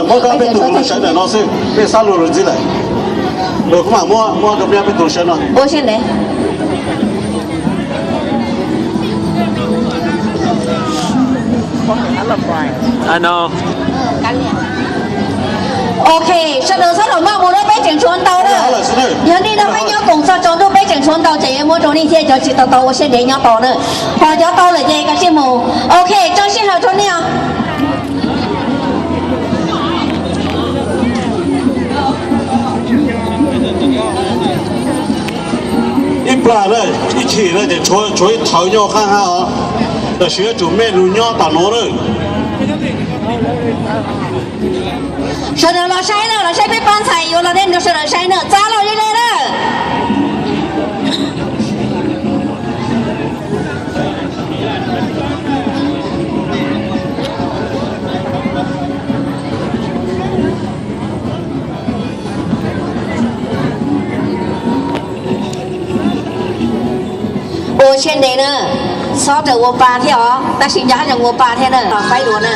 Muab rau peb tus sawv ntawm no xwb, peb xab lus lawm ntxiv lawm. Kuv mam muab, muab rau peb tus sawv no. Ua siab ntev. Ok, sawv daws txhob los maj mus na, peb tseem tshuav ntau na. Yog nej nrog peb nyob koom txog tsaus ntuj, peb tseem tshuav ntau ces yuav muab rau nej thiab, cov tsis tau tau ua siab ntev nyob tos na. Ho cov tau lawm ces kav tsij mus. Ok, tso sij hawm rau nej os. Ib plag na, ib chim na ces tshuav ib thawv nyob qab hab os. Tam sim yuav tsum mej lug nyob tom nuav na. Sawv daws los saib na, los saib peb pab ntxhais yuav los nej nrog sawv daws saib na, txav los li le na. Ua siab ntev na, txhob rawm ua pa thiab os, tab sis nco hab zoo ua pa thiab na, faib dua na.